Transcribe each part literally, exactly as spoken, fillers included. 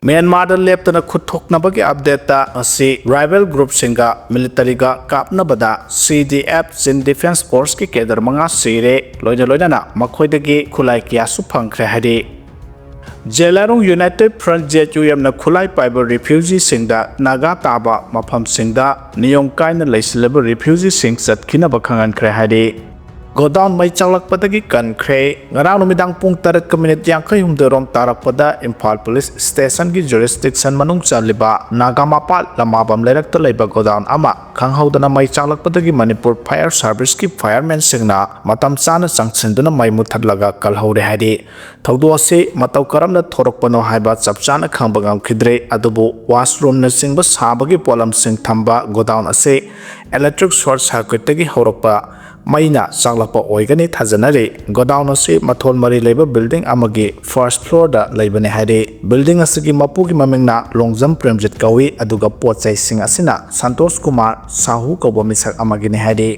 ꯃ꯭ꯌꯥꯟꯃꯥꯔꯗ ꯂꯦꯞꯇꯅ ꯈꯨꯠ ꯊꯣꯛꯅꯕꯒꯤ ꯑꯞꯗꯦꯠꯇ ꯉꯁꯤ ꯔꯥꯏꯕꯦꯜ ꯒ꯭ꯔꯨꯞꯁꯤꯡꯒ ꯃꯤꯂꯤꯇꯔꯤꯒ ꯀꯥꯞꯅꯕꯗ ꯁꯤ ꯗꯤ ꯑꯦꯐ, ꯆꯤꯟ ꯗꯤꯐꯦꯟꯁ ꯐꯣꯔꯁꯀꯤ ꯀꯦꯗꯔ ꯃꯉꯥ ꯁꯤꯔꯦ, ꯂꯣꯏꯅ ꯂꯣꯏꯅꯅ ꯃꯈꯣꯏꯗꯒꯤ ꯈꯨꯠꯂꯥꯏ ꯀꯌꯥꯁꯨ ꯐꯪꯈ꯭ꯔꯦ ꯍꯥꯏꯔꯤ꯫ ꯖꯦꯂꯥꯔꯣꯡ ꯌꯨꯅꯥꯏꯇꯦꯗ ꯐ꯭ꯔꯟꯠ, ꯖꯦ ꯌꯨ ꯑꯦꯝꯅ ꯈꯨꯠꯂꯥꯏ ꯄꯥꯏꯕ ꯔꯤꯐ꯭ꯌꯨꯖꯤꯁꯤꯡꯗ ꯅꯥꯒꯥ ꯇꯥꯕ ꯃꯐꯝꯁꯤꯡꯗ ꯅꯤꯌꯣꯝ ꯀꯥꯏꯅ ꯂꯩꯁꯤꯜꯂꯕ ꯔꯤꯐ꯭ꯌꯨꯖꯤꯁꯤꯡ ꯆꯠꯈꯤꯅꯕ ꯈꯪꯍꯟꯈ꯭ꯔꯦ ꯍꯥꯏꯔꯤ꯫ ꯒꯣꯗꯥꯎꯟ ꯃꯩ ꯆꯥꯛꯂꯛꯄꯗꯒꯤ ꯀꯟꯈ꯭ꯔꯦ꯫ ꯉꯔꯥꯡ ꯅꯨꯃꯤꯗꯥꯡ ꯄꯨꯡ ꯇꯔꯦꯠꯀ ꯃꯤꯅꯤꯠ ꯌꯥꯡꯈꯩ ꯍꯨꯝꯗꯣꯏ ꯔꯣꯝ ꯇꯥꯔꯛꯄꯗ ꯏꯝꯐꯥꯜ ꯄꯨꯂꯤꯁ ꯁ꯭ꯇꯦꯁꯟꯒꯤ ꯖꯨꯔꯤꯁꯗꯤꯛꯁꯟ ꯃꯅꯨꯡ ꯆꯜꯂꯤꯕ ꯅꯥꯒꯥꯃꯄꯥꯜ ꯂꯃꯥꯕꯝ ꯂꯩꯔꯛꯇ ꯂꯩꯕ ꯒꯣꯗꯥꯎꯟ ꯑꯃ ꯈꯪꯍꯧꯗꯅ ꯃꯩ ꯆꯥꯛꯂꯛꯄꯗꯒꯤ ꯃꯅꯤꯄꯨꯔ ꯐꯥꯌꯔ ꯁꯥꯔꯚꯤꯁꯀꯤ ꯐꯥꯌꯔꯃꯦꯟꯁꯤꯡꯅ ꯃꯇꯝ ꯆꯥꯅ ꯆꯪꯁꯤꯟꯗꯨꯅ ꯃꯩ ꯃꯨꯊꯠꯂꯒ ꯀꯜꯍꯧꯔꯦ ꯍꯥꯏꯔꯤ꯫ ꯊꯧꯗꯣꯛ ꯑꯁꯤ ꯃꯇꯧ ꯀꯔꯝꯅ ꯊꯣꯔꯛꯄꯅꯣ ꯍꯥꯏꯕ ꯆꯞ ꯆꯥꯅ ꯈꯪꯕ ꯉꯝꯈꯤꯗ꯭ꯔꯦ, ꯑꯗꯨꯕꯨ ꯋꯥꯁꯔꯨꯝꯅꯆꯤꯡꯕ ꯁꯥꯕꯒꯤ ꯄꯣꯠꯂꯝꯁꯤꯡ ꯊꯝꯕ ꯒꯣꯗꯥꯎꯟ ꯑꯁꯤ ꯏꯂꯦꯛꯇ꯭ꯔꯤꯛ ꯁꯣꯔꯠ ꯁꯔꯀ꯭ꯌꯨꯠꯇꯒꯤ ꯍꯧꯔꯛꯄ ꯃꯩꯅ ꯆꯥꯛꯂꯛꯄ ꯑꯣꯏꯒꯅꯤ ꯊꯥꯖꯅꯔꯤ꯫ ꯒꯣꯗꯥꯎꯟ ꯑꯁꯤ ꯃꯊꯣꯜ ꯃꯔꯤ ꯂꯩꯕ ꯕꯤꯜꯗꯤꯡ ꯑꯃꯒꯤ ꯐꯥꯔꯁꯠ ꯐ꯭ꯂꯣꯔꯗ ꯂꯩꯕꯅꯤ ꯍꯥꯏꯔꯤ꯫ ꯕꯤꯜꯗꯤꯡ ꯑꯁꯤꯒꯤ ꯃꯄꯨꯒꯤ ꯃꯃꯤꯡꯅ ꯂꯣꯡꯖꯝ ꯄ꯭ꯔꯦꯝꯖꯤꯠ ꯀꯧꯏ, ꯑꯗꯨꯒ ꯄꯣꯠ ꯆꯩꯁꯤꯡ ꯑꯁꯤꯅ ꯁꯟꯇꯣꯁ ꯀꯨꯃꯥꯔ ꯁꯥꯍꯨ ꯀꯧꯕ ꯃꯤꯁꯛ ꯑꯃꯒꯤꯅꯤ ꯍꯥꯏꯔꯤ꯫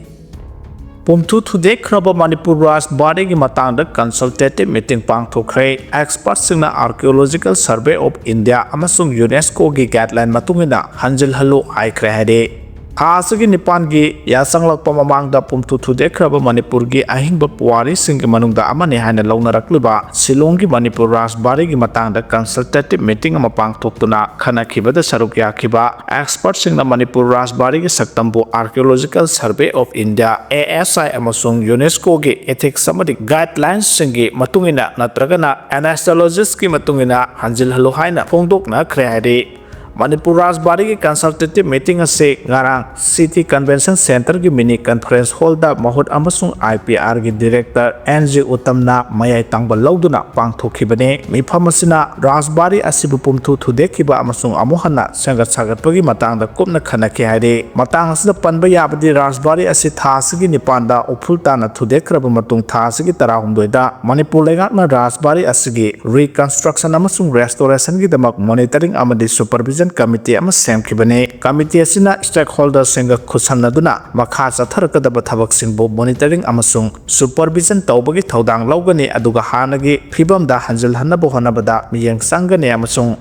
ꯄꯨꯝꯊꯨ ꯊꯨꯗꯦꯛꯈ꯭ꯔꯕ ꯃꯅꯤꯄꯨꯔ ꯔꯥꯖꯕꯥꯔꯤꯒꯤ ꯃꯇꯥꯡꯗ ꯀꯟꯁꯜꯇꯦꯇꯤꯚ meeting ꯄꯥꯡꯊꯣꯛꯈ꯭ꯔꯦ꯫ ꯑꯦꯛꯁꯄꯔꯠꯁꯤꯡꯅ Archaeological Survey of India ꯑꯃꯁꯨꯡ ꯌꯨꯅꯦꯁꯀꯣꯒꯤ ꯒꯥꯏꯗꯂꯥꯏꯟ ꯃꯇꯨꯡ ꯏꯟꯅ ꯍꯟꯖꯤꯜꯍꯜꯂꯨ ꯍꯥꯏꯈ꯭ꯔꯦ ꯍꯥꯏꯔꯤ꯫ ꯊꯥ ꯑꯁꯤꯒꯤ ꯅꯤꯄꯥꯟꯒꯤ ꯌꯥꯆꯪꯂꯛꯄ ꯃꯃꯥꯡꯗ ꯄꯨꯝꯊꯨ ꯊꯨꯗꯦꯛꯈ꯭ꯔꯕ ꯃꯅꯤꯄꯨꯔꯒꯤ ꯑꯍꯤꯡꯕ ꯄꯨꯋꯥꯔꯤꯁꯤꯡꯒꯤ ꯃꯅꯨꯡꯗ ꯑꯃꯅꯤ ꯍꯥꯏꯅ ꯂꯧꯅꯔꯛꯂꯤꯕ ꯁꯤꯂꯣꯡꯒꯤ ꯃꯅꯤꯄꯨꯔ ꯔꯥꯖꯕꯥꯔꯤꯒꯤ ꯃꯇꯥꯡꯗ ꯀꯟꯁꯜꯇꯦꯇꯤꯚ ꯃꯤꯇꯤꯡ ꯑꯃ ꯄꯥꯡꯊꯣꯛꯇꯨꯅ ꯈꯟꯅꯈꯤꯕꯗ ꯁꯔꯨꯛ ꯌꯥꯈꯤꯕ ꯑꯦꯛꯁꯄꯔꯠꯁꯤꯡꯅ Manipur ꯔꯥꯖꯕꯥꯔꯤꯒꯤ ꯁꯛꯇꯝꯕꯨ Archaeological Survey of India, A S I, ꯑꯃꯁꯨꯡ ꯌꯨꯅꯦꯁꯀꯣꯒꯤ ꯏꯊꯤꯛꯁ ꯑꯃꯗꯤ ꯒꯥꯏꯗꯂꯥꯏꯟꯁꯤꯡꯒꯤ ꯃꯇꯨꯡ ꯏꯟꯅ ꯅꯠꯇ꯭ꯔꯒꯅ ꯑꯦꯅꯥꯁꯇꯣꯂꯣꯖꯤꯁꯀꯤ ꯃꯇꯨꯡ ꯏꯟꯅ ꯍꯟꯖꯤꯜꯍꯜꯂꯨ ꯍꯥꯏꯅ ꯐꯣꯡꯗꯣꯛꯅꯈ꯭ꯔꯦ ꯍꯥꯏꯔꯤ꯫ ꯃꯅꯤꯄꯨꯔ ꯔꯥꯖꯕꯥꯔꯤꯒꯤ ꯀꯟꯁꯜꯇꯦꯇꯤꯚ ꯃꯤꯇꯤꯡ ꯑꯁꯤ ꯉꯔꯥꯡ ꯁꯤꯇꯤ ꯀꯟꯚꯦꯟꯁꯟ ꯁꯦꯟꯇꯔꯒꯤ ꯃꯤꯅꯤ ꯀꯟꯐꯔꯦꯟꯁ ꯍꯣꯜꯗ ꯃꯍꯨꯠ ꯑꯃꯁꯨꯡ ꯑꯥꯏ ꯄꯤ ꯑꯥꯔꯒꯤ ꯗꯤꯔꯦꯛꯇꯔ ꯑꯦꯟ ꯖꯤ ꯎꯠꯇꯝꯅ ꯃꯌꯥꯏ ꯇꯪꯕ ꯂꯧꯗꯨꯅ ꯄꯥꯡꯊꯣꯛꯈꯤꯕꯅꯤ꯫ ꯃꯤꯐꯝ ꯑꯁꯤꯅ ꯔꯥꯖꯕꯥꯔꯤ ꯑꯁꯤꯕꯨ ꯄꯨꯝꯊꯨ ꯊꯨꯗꯦꯛꯈꯤꯕ ꯑꯃꯁꯨꯡ ꯑꯃꯨꯛ ꯍꯟꯅ ꯁꯦꯝꯒꯠ ꯁꯥꯒꯠꯄꯒꯤ ꯃꯇꯥꯡꯗ ꯀꯨꯞꯅ ꯈꯟꯅꯈꯤ ꯍꯥꯏꯔꯤ꯫ ꯃꯇꯥꯡ ꯑꯁꯤꯗ ꯄꯟꯕ ꯌꯥꯕꯗꯤ ꯔꯥꯖꯕꯥꯔꯤ ꯑꯁꯤ ꯊꯥ ꯑꯁꯤꯒꯤ ꯅꯤꯄꯥꯟꯗ ꯎꯐꯨꯜ ꯇꯥꯅ ꯊꯨꯗꯦꯛꯈ꯭ꯔꯕ ꯃꯇꯨꯡ ꯊꯥ ꯑꯁꯤꯒꯤ ꯇꯔꯥꯍꯨꯝꯗꯣꯏꯗ ꯃꯅꯤꯄꯨꯔ ꯂꯩꯉꯥꯛꯅ ꯔꯥꯖꯕꯥꯔꯤ ꯑꯁꯤꯒꯤ ꯔꯤꯀꯟꯁꯇ꯭ꯔꯛꯁꯟ ꯑꯃꯁꯨꯡ ꯔꯦꯁꯇꯣꯔꯦꯁꯟꯒꯤꯗꯃꯛ ꯃꯣꯅꯤꯇꯔꯤꯡ ꯑꯃꯗꯤ ꯁꯨꯄꯔꯚꯤꯖꯟ ꯀꯃꯤꯇꯤ ꯑꯃ ꯁꯦꯝꯈꯤꯕꯅꯤ꯫ ꯀꯃꯤꯇꯤ ꯑꯁꯤꯅ ꯁ꯭ꯇꯦꯛꯍꯣꯜꯗꯔꯁꯤꯡꯒ ꯈꯨꯠꯁꯝꯅꯗꯨꯅ ꯃꯈꯥ ꯆꯠꯊꯔꯛꯀꯗꯕ ꯊꯕꯛꯁꯤꯡꯕꯨ ꯃꯣꯅꯤꯇꯔꯤꯡ ꯑꯃꯁꯨꯡ ꯁꯨꯄꯔꯚꯤꯖꯟ ꯇꯧꯕꯒꯤ ꯊꯧꯗꯥꯡ ꯂꯧꯒꯅꯤ, ꯑꯗꯨꯒ ꯍꯥꯟꯅꯒꯤ ꯐꯤꯕꯝꯗ ꯍꯟꯖꯤꯜꯍꯟꯅꯕ ꯍꯣꯠꯅꯕꯗ ꯃꯤꯠꯌꯦꯡ ꯆꯪꯒꯅꯤ ꯑꯃꯁꯨꯡ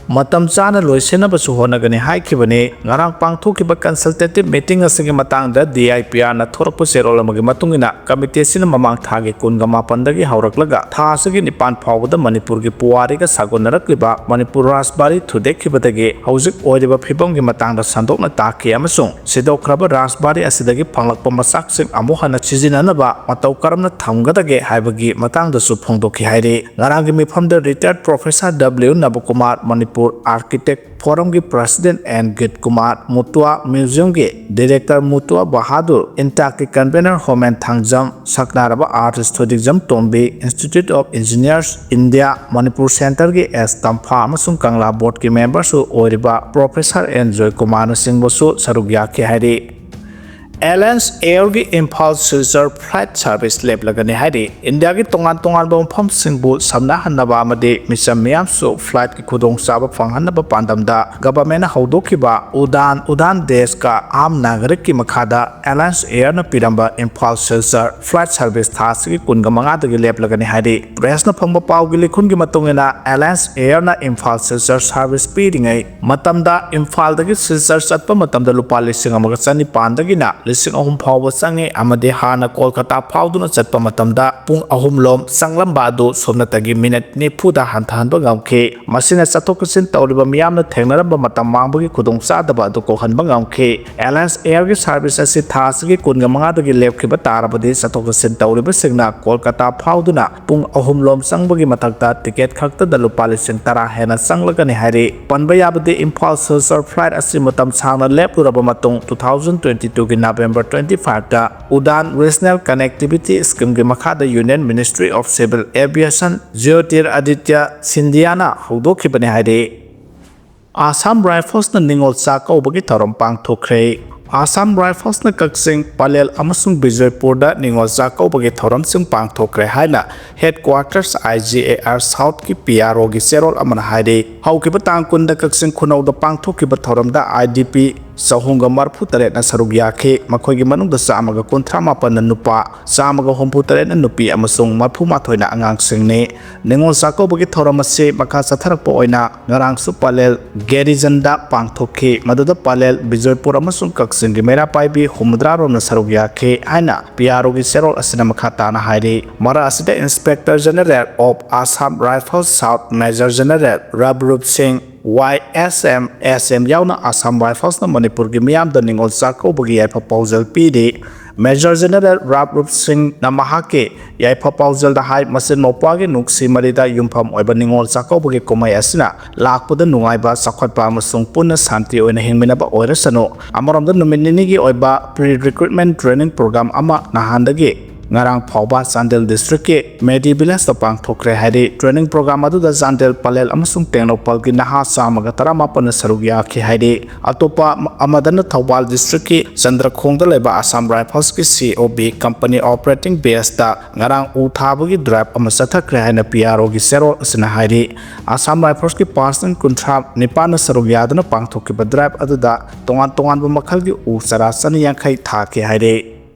ꯃꯇꯝ ꯆꯥꯅ ꯂꯣꯏꯁꯤꯟꯅꯕꯁꯨ ꯍꯣꯠꯅꯒꯅꯤ ꯍꯥꯏꯈꯤꯕꯅꯤ꯫ ꯉꯔꯥꯡ ꯄꯥꯡꯊꯣꯛꯈꯤꯕ consultative meeting ꯑꯁꯤꯒꯤ ꯃꯇꯥꯡꯗ D I P R ꯅ ꯊꯣꯔꯛꯄ ꯆꯦꯔꯣꯜ ꯑꯃꯒꯤ ꯃꯇꯨꯡ ꯏꯟꯅ, committee ꯑꯁꯤꯅ ꯃꯃꯥꯡ ꯊꯥꯒꯤ ꯀꯨꯟꯒ ꯃꯥꯄꯟꯗꯒꯤ ꯍꯧꯔꯛꯂꯒ ꯊꯥ ꯑꯁꯤꯒꯤ ꯅꯤꯄꯥꯟ ꯐꯥꯎꯕꯗ ꯃꯅꯤꯄꯨꯔꯒꯤ ꯄꯨꯋꯥꯔꯤꯒ ꯁꯥꯒꯣꯟꯅꯔꯛꯂꯤꯕ ꯃꯅꯤꯄꯨꯔ ꯔꯥꯖꯕꯥꯔꯤ ꯊꯨꯗꯦꯛꯈꯤꯕꯗꯒꯤ ꯍꯧꯖꯤꯛ ꯑꯣꯏꯔꯤꯕ ꯐꯤꯕꯝꯒꯤ ꯃꯇꯥꯡꯗ ꯁꯟꯗꯣꯛꯅ ꯇꯥꯛꯈꯤ ꯑꯃꯁꯨꯡ ꯁꯤꯗꯣꯛꯈ꯭ꯔꯕ ꯔꯥꯖꯕꯥꯔꯤ ꯑꯁꯤꯗꯒꯤ ꯐꯪꯂꯛꯄ ꯃꯆꯥꯛꯁꯤꯡ ꯑꯃꯨꯛ ꯍꯟꯅ ꯁꯤꯖꯤꯟꯅꯅꯕ ꯃꯇꯧ ꯀꯔꯝꯅ ꯊꯝꯒꯗꯒꯦ ꯍꯥꯏꯕꯒꯤ ꯃꯇꯥꯡꯗꯁꯨ ꯐꯣꯡꯗꯣꯛꯈꯤ ꯍꯥꯏꯔꯤ꯫ ꯉꯔꯥꯡꯒꯤ ꯃꯤꯐꯝꯗ retired professor W ꯅꯕꯀꯨꯃꯥꯔ, Manipur Architect Forum ꯒꯤ president N ꯒꯤꯠ ꯀꯨꯃꯥꯔ, ꯃꯨꯇꯨꯋꯥ museum ꯒꯤ director ꯃꯨꯇꯨꯋꯥ ꯕꯍꯥꯗꯨꯔ, ꯏꯟꯇꯥꯛꯀꯤ convener ꯍꯣꯃꯦꯟ ꯊꯥꯡꯖꯝ, ꯁꯛꯅꯥꯏꯔꯕ artist ꯊꯣꯏꯗꯤꯡꯖꯝ Tombi, Institute of Engineers India, Manipur centre ꯒꯤ S ꯇꯝꯐꯥ ꯑꯃꯁꯨꯡ ꯀꯪꯂꯥ board ꯀꯤ member ꯁꯨ ꯑꯣꯏꯔꯤꯕ professor N ꯖꯣꯏꯀꯨꯃꯥꯔꯅꯆꯤꯡꯕꯁꯨ ꯁꯔꯨꯛ ꯌꯥꯈꯤ ꯍꯥꯏꯔꯤ꯫ Alliance Air ꯒꯤ ꯏꯝꯐꯥꯜ ꯁꯤꯜꯆꯔ flight service ꯂꯦꯞꯂꯒꯅꯤ ꯍꯥꯏꯔꯤ꯫ ꯏꯟꯗꯤꯌꯥꯒꯤ ꯇꯣꯉꯥꯟ ꯇꯣꯉꯥꯟꯕ ꯃꯐꯝꯁꯤꯡꯕꯨ ꯁꯝꯅꯍꯟꯅꯕ ꯑꯃꯗꯤ ꯃꯤꯆꯝ ꯃꯤꯌꯥꯝꯁꯨ flight ꯀꯤ ꯈꯨꯗꯣꯡꯆꯥꯕ ꯐꯪꯍꯟꯅꯕ ꯄꯥꯟꯗꯝꯗ government ꯅ ꯍꯧꯗꯣꯛꯈꯤꯕ ꯎꯗꯥꯟ, ꯎꯗꯥꯟ ꯗꯦꯁ ꯀꯥ ꯑꯥꯝ ꯅꯥꯒꯔꯤꯛ ꯀꯤ ꯃꯈꯥꯗ Alliance Air ꯅ ꯄꯤꯔꯝꯕ ꯏꯝꯐꯥꯜ ꯁꯤꯜꯆꯔ flight service ꯊꯥ ꯑꯁꯤꯒꯤ ꯀꯨꯟꯒ ꯃꯉꯥꯗꯒꯤ ꯂꯦꯞꯂꯒꯅꯤ ꯍꯥꯏꯔꯤ꯫ Press ꯅ ꯐꯪꯕ ꯄꯥꯎꯒꯤ ꯂꯤꯈꯨꯟꯒꯤ ꯃꯇꯨꯡ ꯏꯟꯅ, Alliance Air ꯅ ꯏꯝꯐꯥꯜ ꯁꯤꯜꯆꯔ service ꯄꯤꯔꯤꯉꯩ ꯃꯇꯝꯗ ꯏꯝꯐꯥꯜꯗꯒꯤ ꯁꯤꯜꯆꯔ ꯆꯠꯄ ꯃꯇꯝꯗ ꯂꯨꯄꯥ ꯂꯤꯁꯤꯡ ꯑꯃꯒ ꯆꯅꯤꯄꯥꯟꯗꯒꯤꯅ ꯂꯤꯁꯤꯡ ꯑꯍꯨꯝ ꯐꯥꯎꯕ ꯆꯪꯉꯤ ꯑꯃꯗꯤ ꯍꯥꯟꯅ ꯀꯣꯜꯀꯇꯥ ꯐꯥꯎꯗꯨꯅ ꯆꯠꯄ ꯃꯇꯝꯗ ꯄꯨꯡ ꯑꯍꯨꯝ ꯂꯣꯝ ꯆꯪꯂꯝꯕ ꯑꯗꯨ ꯁꯨꯞꯅꯇꯒꯤ minute ꯅꯤꯐꯨꯗ ꯍꯟꯊꯍꯟꯕ ꯉꯝꯈꯤ꯫ ꯃꯁꯤꯅ ꯆꯠꯊꯣꯛ ꯆꯠꯁꯤꯟ ꯇꯧꯔꯤꯕ ꯃꯤꯌꯥꯝꯅ ꯊꯦꯡꯅꯔꯝꯕ ꯃꯇꯝ ꯃꯥꯡꯕꯒꯤ ꯈꯨꯗꯣꯡꯆꯥꯗꯕ ꯑꯗꯨ ꯀꯣꯛꯍꯟꯕ ꯉꯝꯈꯤ꯫ Alliance Air ꯒꯤ service ꯑꯁꯤ ꯊꯥ ꯑꯁꯤꯒꯤ ꯀꯨꯟꯒ ꯃꯉꯥꯗꯒꯤ ꯂꯦꯞꯈꯤꯕ ꯇꯥꯔꯕꯗꯤ, ꯆꯠꯊꯣꯛ ꯆꯠꯁꯤꯟ ꯇꯧꯔꯤꯕꯁꯤꯡꯅ ꯀꯣꯜꯀꯇꯥ ꯐꯥꯎꯗꯨꯅ ꯄꯨꯡ ꯑꯍꯨꯝ ꯂꯣꯝ ꯆꯪꯕꯒꯤ ꯃꯊꯛꯇ ticket ꯈꯛꯇꯗ ꯂꯨꯄꯥ ꯂꯤꯁꯤꯡ ꯇꯔꯥ ꯍꯦꯟꯅ ꯆꯪꯂꯒꯅꯤ ꯍꯥꯏꯔꯤ꯫ ꯄꯟꯕ ꯌꯥꯕꯗꯤ, ꯏꯝꯐꯥꯜ ꯁꯤꯜꯆꯔ flight ꯑꯁꯤ ꯃꯇꯝ ꯁꯥꯡꯅ ꯂꯦꯞꯂꯨꯔꯕ ꯃꯇꯨꯡ two thousand twenty two ꯒꯤ November twenty five ꯇ ꯎꯗꯥꯟ Regional Connectivity Scheme ꯒꯤ ꯃꯈꯥꯗ Union Ministry of Civil Aviation ꯖ꯭ꯌꯣꯇꯤꯔꯥꯗꯤꯇ꯭ꯌ ꯁꯤꯟꯙꯤꯌꯥꯅ ꯍꯧꯗꯣꯛꯈꯤꯕꯅꯤ ꯍꯥꯏꯔꯤ꯫ Assam Rifles ꯅ ꯅꯤꯉꯣꯜ ꯆꯥꯛꯀꯧꯕꯒꯤ ꯊꯧꯔꯝ ꯄꯥꯡꯊꯣꯛꯈ꯭ꯔꯦ꯫ Assam Rifles ꯅ ꯀꯛꯆꯤꯡ, ꯄꯂꯦꯜ ꯑꯃꯁꯨꯡ ꯕꯤꯖꯣꯏꯄꯨꯔꯗ ꯅꯤꯉꯣꯜ ꯆꯥꯛꯀꯧꯕꯒꯤ ꯊꯧꯔꯝꯁꯤꯡ ꯄꯥꯡꯊꯣꯛꯈ꯭ꯔꯦ ꯍꯥꯏꯅ Headquarters I G A R South ꯀꯤ P R O ꯒꯤ ꯆꯦꯔꯣꯜ ꯑꯃꯅ ꯍꯥꯏꯔꯤ꯫ ꯍꯧꯈꯤꯕ ꯇꯥꯡ ꯀꯨꯟꯗ ꯀꯛꯆꯤꯡ ꯈꯨꯅꯧꯗ ꯄꯥꯡꯊꯣꯛꯈꯤꯕ ꯊꯧꯔꯝꯗ I D P ꯆꯍꯨꯝꯒ ꯃꯔꯤꯐꯨ ꯇꯔꯦꯠꯅ ꯁꯔꯨꯛ ꯌꯥꯈꯤ꯫ ꯃꯈꯣꯏꯒꯤ ꯃꯅꯨꯡꯗ ꯆꯥꯝꯃꯒ ꯀꯨꯟꯊ꯭ꯔꯥ ꯃꯥꯄꯟꯅ ꯅꯨꯄꯥ, ꯆꯥꯝꯃꯒ ꯍꯨꯝꯐꯨ ꯇꯔꯦꯠꯅ ꯅꯨꯄꯤ ꯑꯃꯁꯨꯡ ꯃꯔꯤꯐꯨ ꯃꯥꯊꯣꯏꯅ ꯑꯉꯥꯡꯁꯤꯡꯅꯤ꯫ ꯅꯤꯉꯣꯜ ꯆꯥꯛꯀꯧꯕꯒꯤ ꯊꯧꯔꯝ ꯑꯁꯤ ꯃꯈꯥ ꯆꯠꯊꯔꯛꯄ ꯑꯣꯏꯅ ꯉꯔꯥꯡꯁꯨ ꯄꯂꯦꯜ ꯒꯦꯔꯤꯖꯟꯗ ꯄꯥꯡꯊꯣꯛꯈꯤ꯫ ꯃꯗꯨꯗ ꯄꯂꯦꯜ, ꯕꯤꯖꯣꯏꯄꯨꯔ ꯑꯃꯁꯨꯡ ꯀꯛꯆꯤꯡꯒꯤ ꯃꯩꯔꯥ ꯄꯥꯏꯕꯤ ꯍꯨꯝꯐꯨꯇꯔꯥ ꯔꯣꯝꯅ ꯁꯔꯨꯛ ꯌꯥꯈꯤ ꯍꯥꯏꯅ ꯄꯤ ꯑꯥꯔ ꯑꯣꯒꯤ ꯆꯦꯔꯣꯜ ꯑꯁꯤꯅ ꯃꯈꯥ ꯇꯥꯅ ꯍꯥꯏꯔꯤ꯫ ꯃꯔꯛ ꯑꯁꯤꯗ Inspector General of Assam Rifles South Major General ꯔꯕꯔꯨꯞ ꯁꯤꯡ, ꯋꯥꯏ ꯑꯦꯁ ꯑꯦꯝ, ꯑꯦꯁ ꯑꯦꯝ ꯌꯥꯎꯅ ꯑꯁꯥꯝ ꯔꯥꯏꯐꯜꯁꯅ ꯃꯅꯤꯄꯨꯔꯒꯤ ꯃꯤꯌꯥꯝꯗ ꯅꯤꯉꯣꯜ ꯆꯥꯛꯀꯧꯕꯒꯤ ꯌꯥꯏꯐ ꯄꯥꯎꯖꯦꯜ ꯄꯤꯔꯤ꯫ ꯃꯦꯖꯔ ꯖꯦꯅꯔꯦꯜ ꯔꯥꯕꯔꯨꯞ ꯁꯤꯡꯅ ꯃꯍꯥꯛꯀꯤ ꯌꯥꯏꯐ ꯄꯥꯎꯖꯦꯜꯗ ꯍꯥꯏ, ꯃꯆꯤꯟ ꯃꯧꯄ꯭ꯋꯥꯒꯤ ꯅꯨꯡꯁꯤ ꯃꯔꯤꯗ ꯌꯨꯝꯐꯝ ꯑꯣꯏꯕ ꯅꯤꯉꯣꯜ ꯆꯥꯛꯀꯧꯕꯒꯤ ꯀꯨꯝꯍꯩ ꯑꯁꯤꯅ ꯂꯥꯛꯄꯗ ꯅꯨꯡꯉꯥꯏꯕ, ꯆꯥꯎꯈꯠꯄ ꯑꯃꯁꯨꯡ ꯄꯨꯟꯅ ꯁꯥꯟꯇꯤ ꯑꯣꯏꯅ ꯍꯤꯡꯃꯤꯟꯅꯕ ꯑꯣꯏꯔꯁꯅꯨ꯫ ꯑꯃꯔꯣꯝꯗ, ꯅꯨꯃꯤꯠ ꯅꯤꯅꯤꯒꯤ ꯑꯣꯏꯕ pre recruitment training program ꯑꯃ ꯅꯍꯥꯟꯗꯒꯤ ꯉꯔꯥꯡ ꯐꯥꯎꯕ ꯆꯥꯟꯗꯦꯜ ꯗꯤꯁꯇ꯭ꯔꯤꯛꯀꯤ ꯃꯦꯗꯤ ꯚꯤꯂꯦꯖꯇ ꯄꯥꯡꯊꯣꯛꯈ꯭ꯔꯦ ꯍꯥꯏꯔꯤ꯫ ꯇ꯭ꯔꯦꯅꯤꯡ ꯄ꯭ꯔꯣꯒ꯭ꯔꯥꯝ ꯑꯗꯨꯗ ꯆꯥꯟꯗꯦꯜ, ꯄꯂꯦꯜ ꯑꯃꯁꯨꯡ ꯇꯦꯡꯅꯧꯄꯜꯒꯤ ꯅꯍꯥ ꯆꯥꯝꯃꯒ ꯇꯔꯥꯃꯥꯄꯟꯅ ꯁꯔꯨꯛ ꯌꯥꯈꯤ ꯍꯥꯏꯔꯤ꯫ ꯑꯇꯣꯞꯄ ꯑꯃ-, ꯑꯃꯗꯅ ꯊꯧꯕꯥꯜ ꯗꯤꯁꯇ꯭ꯔꯤꯛꯀꯤ ꯆꯟꯗ꯭ꯔꯈꯣꯡꯗ ꯂꯩꯕ ꯑꯁꯥꯝ ꯔꯥꯏꯐꯜꯁꯀꯤ ꯁꯤ ꯑꯣ ꯕꯤ ꯀꯝꯄꯅꯤ ꯑꯣꯄꯔꯦꯇꯤꯡ ꯕꯦꯁꯇ ꯉꯔꯥꯡ ꯎ ꯊꯥꯕꯒꯤ ꯗ꯭ꯔꯥꯏꯚ ꯑꯃ ꯆꯠꯊꯈ꯭ꯔꯦ ꯍꯥꯏꯅ ꯄꯤ ꯑꯥꯔ ꯑꯣꯒꯤ ꯆꯦꯔꯣꯜ ꯑꯁꯤꯅ ꯍꯥꯏꯔꯤ꯫ ꯑꯁꯥꯝ ꯔꯥꯏꯐꯜꯁꯀꯤ ꯄꯥꯔꯁꯟ ꯀꯨꯟꯊ꯭ꯔꯥ ꯅꯤꯄꯥꯟꯅ ꯁꯔꯨꯛ ꯌꯥꯗꯨꯅ ꯄꯥꯡꯊꯣꯛꯈꯤꯕ ꯗ꯭ꯔꯥꯏꯚ ꯑꯗꯨꯗ ꯇꯣꯉꯥꯟ ꯇꯣꯉꯥꯟꯕ ꯃꯈꯜꯒꯤ ꯎ ꯆꯥꯔꯥ ꯆꯅꯤ ꯌꯥꯡꯈꯩ ꯊꯥꯈꯤ ꯍꯥꯏꯔꯤ꯫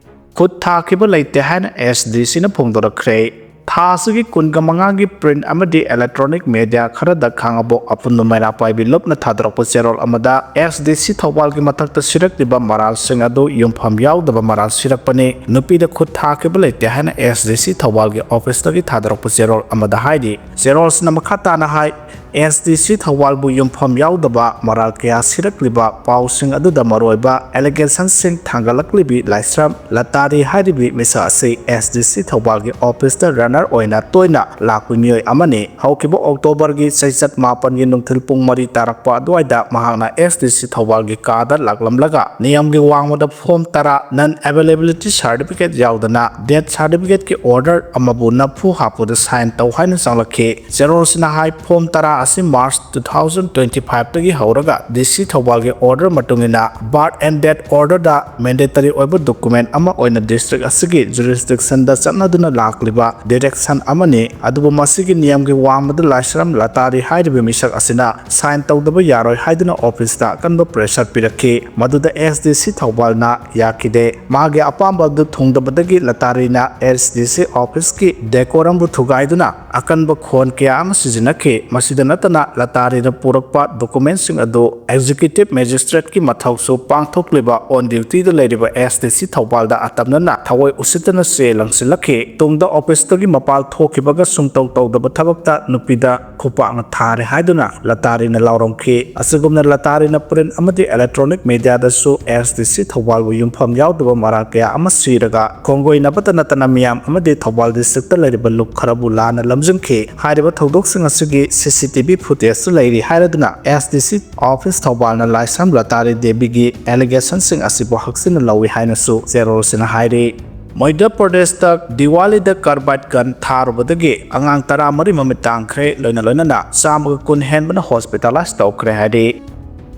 ꯈꯨꯠ ꯊꯥꯈꯤꯕ ꯂꯩꯇꯦ ꯍꯥꯏꯅ ꯑꯦꯁ ꯗꯤ ꯁꯤꯅ ꯐꯣꯡꯗꯣꯔꯛꯈ꯭ꯔꯦ꯫ ꯊꯥ ꯑꯁꯤꯒꯤ ꯀꯨꯟꯒ ꯃꯉꯥꯒꯤ ꯄ꯭ꯔꯤꯟꯠ ꯑꯃꯗꯤ ꯏꯂꯦꯛꯇ꯭ꯔꯣꯅꯤꯛ ꯃꯦꯗꯤꯌꯥ ꯈꯔꯗ ꯈꯥꯡꯉꯕꯣꯛ ꯑꯄꯨꯟꯕ ꯃꯩꯔꯥ ꯄꯥꯏꯕꯤ ꯂꯨꯞꯅ ꯊꯥꯗꯣꯔꯛꯄ ꯆꯦꯔꯣꯜ ꯑꯃꯗ ꯑꯦꯁ ꯗꯤ ꯁꯤ ꯊꯧꯕꯥꯜꯒꯤ ꯃꯊꯛꯇ ꯁꯤꯔꯛꯂꯤꯕ ꯃꯔꯥꯜꯁꯤꯡ ꯑꯗꯨ ꯌꯨꯝꯐꯝ ꯌꯥꯎꯗꯕ ꯃꯔꯥꯜ ꯁꯤꯔꯛꯄꯅꯤ, ꯅꯨꯄꯤꯗ ꯈꯨꯠ ꯊꯥꯈꯤꯕ ꯂꯩꯇꯦ ꯍꯥꯏꯅ ꯑꯦꯁ ꯗꯤ ꯁꯤ ꯊꯧꯕꯥꯜꯒꯤ ꯑꯣꯐꯤꯁꯇꯒꯤ ꯊꯥꯗꯣꯔꯛꯄ ꯆꯦꯔꯣꯜ ꯑꯃꯗ ꯍꯥꯏꯔꯤ꯫ ꯆꯦꯔꯣꯜꯁꯤꯅ ꯃꯈꯥ ꯇꯥꯅ ꯍꯥꯏ, ꯑꯦꯁ ꯗꯤ ꯁꯤ ꯊꯧꯕꯥꯜꯕꯨ ꯌꯨꯝꯐꯝ ꯌꯥꯎꯗꯕ ꯃꯔꯥꯜ ꯀꯌꯥ ꯁꯤꯔꯛꯂꯤꯕ ꯄꯥꯎꯁꯤꯡ ꯑꯗꯨꯗ ꯃꯔꯨꯑꯣꯏꯕ ꯑꯦꯂꯤꯒꯦꯁꯟꯁꯤꯡ ꯊꯥꯡꯒꯠꯂꯛꯂꯤꯕꯤ ꯂꯥꯏꯁ꯭ꯔꯝ ꯂꯇꯥꯔꯤ ꯍꯥꯏꯔꯤꯕꯤ ꯃꯤꯁꯛ ꯑꯁꯤ ꯑꯦꯁ ꯗꯤ ꯁꯤ ꯊꯧꯕꯥꯜꯒꯤ ꯑꯣꯐꯤꯁꯇ ꯔꯟꯅꯔ ꯑꯣꯏꯅ ꯇꯣꯏꯅ ꯂꯥꯛꯄ ꯃꯤꯑꯣꯏ ꯑꯃꯅꯤ꯫ ꯍꯧꯈꯤꯕ ꯑꯣꯛꯇꯣꯕꯔꯒꯤ ꯆꯩꯆꯠ ꯃꯥꯄꯟꯒꯤ ꯅꯨꯡꯊꯤꯜ ꯄꯨꯡ ꯃꯔꯤ ꯇꯥꯔꯛꯄ ꯑꯗꯨꯋꯥꯏꯗ ꯃꯍꯥꯛꯅ ꯑꯦꯁ ꯗꯤ ꯁꯤ ꯊꯧꯕꯥꯜꯒꯤ ꯀꯥꯗ ꯂꯥꯛꯂꯝꯂꯒ ꯅꯤꯌꯝꯒꯤ ꯋꯥꯡꯃꯗ ꯐꯣꯔꯝ ꯇꯔꯥ non availability certificate ꯌꯥꯎꯗꯅ ꯗꯦꯠ ꯁꯥꯔꯇꯤꯐꯤꯀꯦꯠꯀꯤ ꯑꯣꯔꯗꯔ ꯑꯃꯕꯨ ꯅꯝꯐꯨ ꯍꯥꯞꯄꯨꯗ ꯁꯥꯏꯟ ꯇꯧ ꯍꯥꯏꯅ ꯆꯪꯂꯛꯈꯤ꯫ ꯆꯦꯔꯣꯜꯁꯤꯅ ꯍꯥꯏ, ꯐꯣꯔꯝ ꯇꯔꯥ ꯑꯁꯤ March two thousand twenty five ꯇꯒꯤ ꯍꯧꯔꯒ D C ꯊꯧꯕꯥꯜꯒꯤ order ꯃꯇꯨꯡ ꯏꯟꯅ birth and death order the mandatory ꯑꯣꯏꯕ document ꯑꯃ ꯑꯣꯏꯅ district ꯑꯁꯤꯒꯤ jurisdiction ꯗ ꯆꯠꯅꯗꯨꯅ ꯂꯥꯛꯂꯤꯕ direction ꯑꯃꯅꯤ꯫ ꯑꯗꯨꯕꯨ ꯃꯁꯤꯒꯤ ꯅꯤꯌꯝꯒꯤ ꯋꯥꯡꯃꯗ ꯂꯥꯏꯁ꯭ꯔꯝ ꯂꯇꯥꯔꯤ ꯍꯥꯏꯔꯤꯕ ꯃꯤꯁꯛ ꯑꯁꯤꯅ sign ꯇꯧꯗꯕ ꯌꯥꯔꯣꯏ ꯍꯥꯏꯗꯨꯅ office ꯇ ꯑꯀꯟꯕ pressure ꯄꯤꯔꯛꯈꯤ꯫ ꯃꯗꯨꯗ S D C ꯊꯧꯕꯥꯜꯅ ꯌꯥꯈꯤꯗꯦ꯫ ꯃꯥꯒꯤ ꯑꯄꯥꯝꯕ ꯑꯗꯨ ꯊꯨꯡꯗꯕꯗꯒꯤ ꯂꯇꯥꯔꯤꯅ S D C office ꯀꯤ decorum ꯕꯨ ꯊꯨꯒꯥꯏꯗꯨꯅ ꯑꯀꯟꯕ ꯈꯣꯟ ꯀꯌꯥ ꯑꯃ ꯁꯤꯖꯤꯟꯅꯈꯤ꯫ ꯃꯁꯤꯗ ꯅꯠꯇꯅ ꯂꯇꯥꯔꯤꯅ ꯄꯨꯔꯛꯄ document ꯁꯤꯡ ꯑꯗꯨ executive magistrate ꯀꯤ ꯃꯊꯧꯁꯨ ꯄꯥꯡꯊꯣꯛꯂꯤꯕ on duty ꯗ ꯂꯩꯔꯤꯕ S D C ꯊꯧꯕꯥꯜꯗ ꯑꯇꯝꯅꯅ ꯊꯑꯣꯏ ꯎꯁꯤꯠꯇꯅ ꯆꯦ ꯂꯪꯁꯤꯜꯂꯛꯈꯤ꯫ ꯇꯨꯡꯗ office ꯇꯒꯤ ꯃꯄꯥꯜ ꯊꯣꯛꯈꯤꯕꯒ ꯁꯨꯡꯇꯧ ꯇꯧꯗꯕ ꯊꯕꯛꯇ ꯅꯨꯄꯤꯗ ꯈꯨꯄꯥꯛꯅ ꯊꯥꯔꯦ ꯍꯥꯏꯗꯨꯅ ꯂꯇꯥꯔꯤꯅ ꯂꯥꯎꯔꯝꯈꯤ꯫ ꯑꯁꯤꯒꯨꯝꯅ ꯂꯇꯥꯔꯤꯅ print ꯑꯃꯗꯤ electronic media ꯗꯁꯨ S D C ꯊꯧꯕꯥꯜꯕꯨ ꯌꯨꯝꯐꯝ ꯌꯥꯎꯗꯕ ꯃꯔꯥꯜ ꯀꯌꯥ ꯑꯃ ꯁꯤꯔꯒ ꯈꯣꯡꯒꯣꯏꯅꯕꯇ ꯅꯠꯇꯅ ꯃꯤꯌꯥꯝ ꯑꯃꯗꯤ ꯊꯧꯕꯥꯜ district ꯇ ꯂꯩꯔꯤꯕ ꯂꯨꯞ ꯈꯔꯕꯨ ꯂꯥꯟꯅ ꯂꯝꯖꯤꯡꯈꯤ꯫ ꯍꯥꯏꯔꯤꯕ ꯊꯧꯗꯣꯛꯁꯤꯡ ꯑꯁꯤꯒꯤ C C T V footage ꯁꯨ ꯂꯩꯔꯤ ꯍꯥꯏꯔꯗꯨꯅ S D C office ꯊꯧꯕꯥꯜꯅ ꯂꯥꯏꯁ꯭ꯔꯝ ꯂꯇꯥꯔꯤ ꯗꯦꯕꯤꯒꯤ allegation ꯁꯤꯡ ꯑꯁꯤꯕꯨ ꯍꯛꯆꯤꯟꯅ ꯂꯧꯏ ꯍꯥꯏꯅꯁꯨ ꯆꯦꯔꯣꯜꯁꯤꯅ ꯍꯥꯏꯔꯤ꯫ ꯃꯙ꯭ꯌ ꯄ꯭ꯔꯗꯦꯁꯇ ꯗꯤꯋꯥꯂꯤꯗ carbide gun ꯊꯥꯔꯨꯕꯗꯒꯤ ꯑꯉꯥꯡ ꯇꯔꯥꯃꯔꯤ ꯃꯃꯤꯠ ꯇꯥꯡꯈ꯭ꯔꯦ, ꯂꯣꯏꯅ ꯂꯣꯏꯅꯅ ꯆꯥꯝꯃꯒ ꯀꯨꯟ ꯍꯦꯟꯕꯅ hospitalize ꯇꯧꯈ꯭ꯔꯦ ꯍꯥꯏꯔꯤ꯫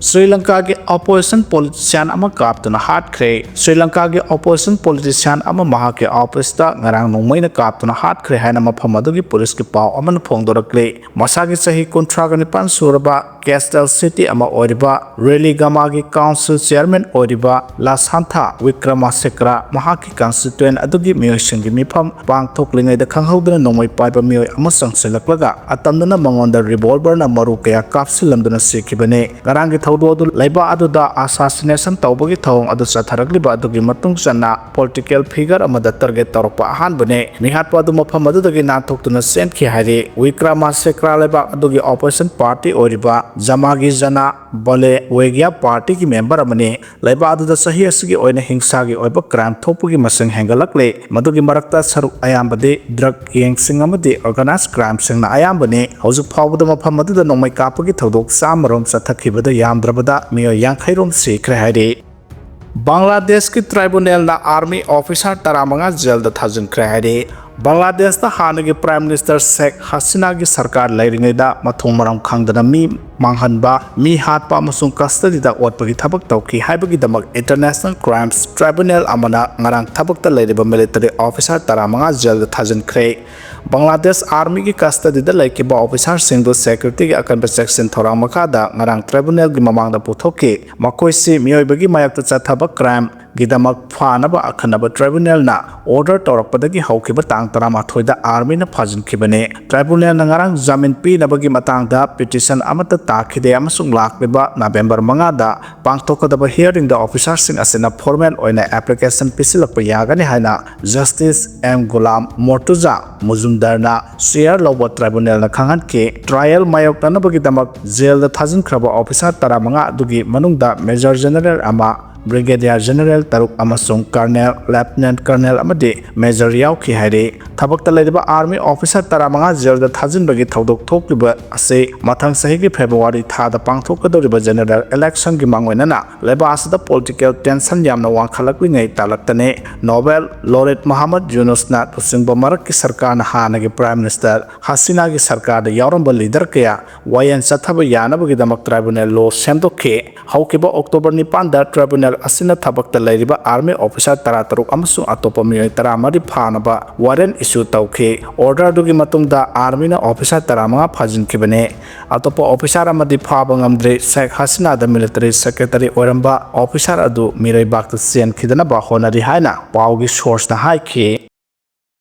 ꯁ꯭ꯔꯤ ꯂꯪꯀꯥꯒꯤ opposition politician ꯑꯃ ꯀꯥꯞꯇꯨꯅ ꯍꯥꯠꯈ꯭ꯔꯦ꯫ ꯁ꯭ꯔꯤ ꯂꯪꯀꯥꯒꯤ opposition politician ꯑꯃ ꯃꯍꯥꯛꯀꯤ office ꯇ ꯉꯔꯥꯡ ꯅꯣꯡꯃꯩꯅ ꯀꯥꯞꯇꯨꯅ ꯍꯥꯠꯈ꯭ꯔꯦ ꯍꯥꯏꯅ ꯃꯐꯝ ꯑꯗꯨꯒꯤ police ꯀꯤ ꯄꯥꯎ ꯑꯃꯅ ꯐꯣꯡꯗꯣꯔꯛꯂꯤ꯫ ꯃꯁꯥꯒꯤ ꯆꯍꯤ ꯀꯨꯟꯊ꯭ꯔꯥꯒ ꯅꯤꯄꯥꯟ ꯁꯨꯔꯕ capital city ꯑꯃ ꯑꯣꯏꯔꯤꯕ ꯔꯦꯂꯤꯒꯥꯃꯥꯒꯤ council chairman ꯑꯣꯏꯔꯤꯕ ꯂꯥꯁꯥꯟꯊꯥ ꯋꯤꯀ꯭ꯔꯃꯥꯁꯦꯀ꯭ꯔꯥ ꯃꯍꯥꯛꯀꯤ constituent ꯑꯗꯨꯒꯤ ꯃꯤꯑꯣꯏꯁꯤꯡꯒꯤ ꯃꯤꯐꯝ ꯄꯥꯡꯊꯣꯛꯂꯤꯉꯩꯗ ꯈꯪꯍꯧꯗꯅ ꯅꯣꯡꯃꯩ ꯄꯥꯏꯕ ꯃꯤꯑꯣꯏ ꯑꯃ ꯆꯪꯁꯤꯜꯂꯛꯂꯒ ꯑꯇꯝꯅꯅ ꯃꯉꯣꯟꯗ revolver ꯅ ꯃꯔꯨ ꯀꯌꯥ ꯀꯥꯞꯁꯤꯜꯂꯝꯗꯨꯅ ꯁꯤꯈꯤꯕꯅꯤ꯫ ꯉꯔꯥꯡꯒꯤ ꯊꯧꯗꯣꯛ ꯑꯗꯨ ꯂꯩꯕꯥꯛ ꯑꯗꯨꯗ assassination ꯇꯧꯕꯒꯤ ꯊꯧꯑꯣꯡ ꯑꯗꯨ ꯆꯠꯊꯔꯛꯂꯤꯕ ꯑꯗꯨꯒꯤ ꯃꯇꯨꯡ ꯆꯟꯅ political figure ꯑꯃꯗ target ꯇꯧꯔꯛꯄ ꯑꯍꯥꯟꯕꯅꯤ꯫ ꯃꯤꯍꯥꯠꯄ ꯑꯗꯨ ꯃꯐꯝ ꯑꯗꯨꯗꯒꯤ ꯅꯥꯟꯊꯣꯛꯇꯨꯅ ꯆꯦꯟꯈꯤ ꯍꯥꯏꯔꯤ꯫ ꯋꯤꯀ꯭ꯔꯃꯥꯁꯦꯀ꯭ꯔꯥ ꯂꯩꯕꯥꯛ ꯑꯗꯨꯒꯤ opposition party ꯑꯣꯏꯔꯤꯕ ꯖꯃꯥꯒꯤ ꯖꯅꯥ ꯕꯂꯦ ꯋꯦꯒ꯭ꯌꯥ party ꯒꯤ member ꯑꯃꯅꯤ꯫ ꯂꯩꯕꯥꯛ ꯑꯗꯨꯗ ꯆꯍꯤ ꯑꯁꯤꯒꯤ ꯑꯣꯏꯅ ꯍꯤꯡꯁꯥꯒꯤ ꯑꯣꯏꯕ crime ꯊꯣꯛꯄꯒꯤ ꯃꯁꯤꯡ ꯍꯦꯟꯒꯠꯂꯛꯂꯦ꯫ ꯃꯗꯨꯒꯤ ꯃꯔꯛꯇ ꯁꯔꯨꯛ ꯑꯌꯥꯝꯕꯗꯤ drug gang ꯁꯤꯡ ꯑꯃꯗꯤ organized crime ꯁꯤꯡꯅ ꯑꯌꯥꯝꯕꯅꯤ꯫ ꯍꯧꯖꯤꯛ ꯐꯥꯎꯕꯗ ꯃꯐꯝ ꯑꯗꯨꯗ ꯅꯣꯡꯃꯩ ꯀꯥꯞꯄꯒꯤ ꯊꯧꯗꯣꯛ ꯆꯥꯝꯃ ꯔꯣꯝ ꯆꯠꯊꯈꯤꯕꯗ ꯌꯥꯝꯗ꯭ꯔꯕꯗ ꯃꯤꯑꯣꯏ ꯌꯥꯡꯈꯩ ꯔꯣꯝ ꯁꯤꯈ꯭ꯔꯦ ꯍꯥꯏꯔꯤ꯫ ꯕꯪꯒ꯭ꯂꯥꯗꯦꯁꯀꯤ tribunal ꯅ army officer ꯇꯔꯥꯃꯉꯥ jail ꯗ ꯊꯥꯖꯤꯟꯈ꯭ꯔꯦ ꯍꯥꯏꯔꯤ꯫ ꯕꯪꯒ꯭ꯂꯥꯗꯦꯁꯇ ꯍꯥꯟꯅꯒꯤ Prime Minister ꯁꯦꯈ ꯍꯁꯤꯅꯥꯒꯤ ꯁꯔꯀꯥꯔ ꯂꯩꯔꯤꯉꯩꯗ ꯃꯊꯣꯡ ꯃꯔꯝ ꯈꯪꯗꯅ ꯃꯤ ꯃꯥꯡꯍꯟꯕ, ꯃꯤ ꯍꯥꯠꯄ ꯑꯃꯁꯨꯡ custody ꯗ ꯑꯣꯠꯄꯒꯤ ꯊꯕꯛ ꯇꯧꯈꯤ ꯍꯥꯏꯕꯒꯤꯗꯃꯛ International Crimes Tribunal ꯑꯃꯅ ꯉꯔꯥꯡ ꯊꯕꯛꯇ ꯂꯩꯔꯤꯕ military officer ꯇꯔꯥꯃꯉꯥ jail ꯗ ꯊꯥꯖꯤꯟꯈ꯭ꯔꯦ꯫ ꯕꯪꯒ꯭ꯂꯥꯗꯦꯁ Army ꯒꯤ custody ꯗ ꯂꯩꯈꯤꯕ officer ꯁꯤꯡꯗꯨ security ꯒꯤ ꯑꯀꯟꯕ ꯆꯦꯛꯁꯤꯟ ꯊꯧꯔꯥꯡ ꯃꯈꯥꯗ ꯉꯔꯥꯡ tribunal ꯒꯤ ꯃꯃꯥꯡꯗ ꯄꯨꯊꯣꯛꯈꯤ꯫ ꯃꯈꯣꯏꯁꯤ ꯃꯤꯑꯣꯏꯕꯒꯤ ꯃꯥꯌꯣꯛꯇ ꯆꯠꯊꯕ crime ꯒꯤꯗꯃꯛ ꯐꯥꯅꯕ ꯑꯈꯟꯅꯕ tribunal ꯅ order ꯇꯧꯔꯛꯄꯗꯒꯤ ꯍꯧꯈꯤꯕ ꯇꯥꯡ ꯇꯔꯥꯃꯥꯊꯣꯏꯗ Army ꯅ ꯐꯥꯖꯤꯟꯈꯤꯕꯅꯤ꯫ Tribunal ꯅ ꯉꯔꯥꯡ ꯖꯥꯃꯤꯟ ꯄꯤꯅꯕꯒꯤ ꯃꯇꯥꯡꯗ petition ꯑꯃꯠꯇ ꯇꯥꯈꯤꯗꯦ ꯑꯃꯁꯨꯡ ꯂꯥꯛꯂꯤꯕ November ꯃꯉꯥꯗ ꯄꯥꯡꯊꯣꯛꯀꯗꯕ hearing ꯗ officer ꯁꯤꯡ ꯑꯁꯤꯅ formal ꯑꯣꯏꯅ application ꯄꯤꯁꯤꯜꯂꯛꯄ ꯌꯥꯒꯅꯤ ꯍꯥꯏꯅ Justice ꯑꯦꯝ ꯒꯨꯂꯥꯝ ꯃꯣꯔꯇꯨꯖꯥ ꯃꯨꯖꯨꯝꯗꯔꯅ chair ꯂꯧꯕ tribunal ꯅ ꯈꯪꯍꯟꯈꯤ꯫ Trial ꯃꯥꯌꯣꯛꯅꯅꯕꯒꯤꯗꯃꯛ jail ꯗ ꯊꯥꯖꯤꯟꯈ꯭ꯔꯕ officer ꯇꯔꯥꯃꯉꯥ ꯑꯗꯨꯒꯤ ꯃꯅꯨꯡꯗ Major General ꯑꯃ, Brigadier General ꯇꯔꯨꯛ ꯑꯃꯁꯨꯡ Colonel, Lieutenant Colonel ꯑꯃꯗꯤ Major ꯌꯥꯎꯈꯤ ꯍꯥꯏꯔꯤ꯫ ꯊꯕꯛꯇ ꯂꯩꯔꯤꯕ Army officer ꯇꯔꯥꯃꯉꯥ jail ꯗ ꯊꯥꯖꯤꯟꯕꯒꯤ ꯊꯧꯗꯣꯛ ꯊꯣꯛꯂꯤꯕ ꯑꯁꯤ ꯃꯊꯪ ꯆꯍꯤꯒꯤ February ꯊꯥꯗ ꯄꯥꯡꯊꯣꯛꯀꯗꯧꯔꯤꯕ General Election ꯒꯤ ꯃꯥꯡꯑꯣꯏꯅꯅ ꯂꯩꯕꯥꯛ ꯑꯁꯤꯗ political tension ꯌꯥꯝꯅ ꯋꯥꯡꯈꯠꯂꯛꯂꯤꯉꯩ ꯇꯥꯂꯛꯇꯅꯤ꯫ Nobel Laureate ꯃꯣꯍꯝꯃꯗ ꯌꯨꯅꯨꯁꯅ ꯂꯨꯆꯤꯡꯕ ꯃꯔꯛꯀꯤ ꯁꯔꯀꯥꯔꯅ ꯍꯥꯟꯅꯒꯤ Prime Minister ꯍꯁꯤꯅꯥꯒꯤ ꯁꯔꯀꯥꯔꯗ ꯌꯥꯎꯔꯝꯕ leader ꯀꯌꯥ ꯋꯥꯌꯦꯜ ꯆꯠꯊꯕ ꯌꯥꯅꯕꯒꯤꯗꯃꯛ tribunal law ꯁꯦꯝꯗꯣꯛꯈꯤ꯫ ꯍꯧꯈꯤꯕ October ꯅꯤꯄꯥꯟꯗ tribunal ꯑꯁꯤꯅ ꯊꯕꯛꯇ ꯂꯩꯔꯤꯕ Army officer ꯇꯔꯥꯇꯔꯨꯛ ꯑꯃꯁꯨꯡ ꯑꯇꯣꯞꯄ ꯃꯤꯑꯣꯏ ꯇꯔꯥꯃꯔꯤ ꯐꯥꯅꯕ warrant issue ꯇꯧꯈꯤ꯫ Order ꯑꯗꯨꯒꯤ ꯃꯇꯨꯡꯗ Army ꯅ officer ꯇꯔꯥꯃꯉꯥ ꯐꯥꯖꯤꯟꯈꯤꯕꯅꯤ꯫ ꯑꯇꯣꯞꯄ officer ꯑꯃꯗꯤ ꯐꯥꯕ ꯉꯝꯗ꯭ꯔꯤ꯫ ꯁꯦꯈ ꯍꯁꯤꯅꯥꯗ military secretary ꯑꯣꯏꯔꯝꯕ officer ꯑꯗꯨ ꯃꯤꯔꯩꯕꯥꯛꯇ ꯆꯦꯟꯈꯤꯗꯅꯕ ꯍꯣꯠꯅꯔꯤ ꯍꯥꯏꯅ ꯄꯥꯎꯒꯤ source ꯅ ꯍꯥꯏꯈꯤ꯫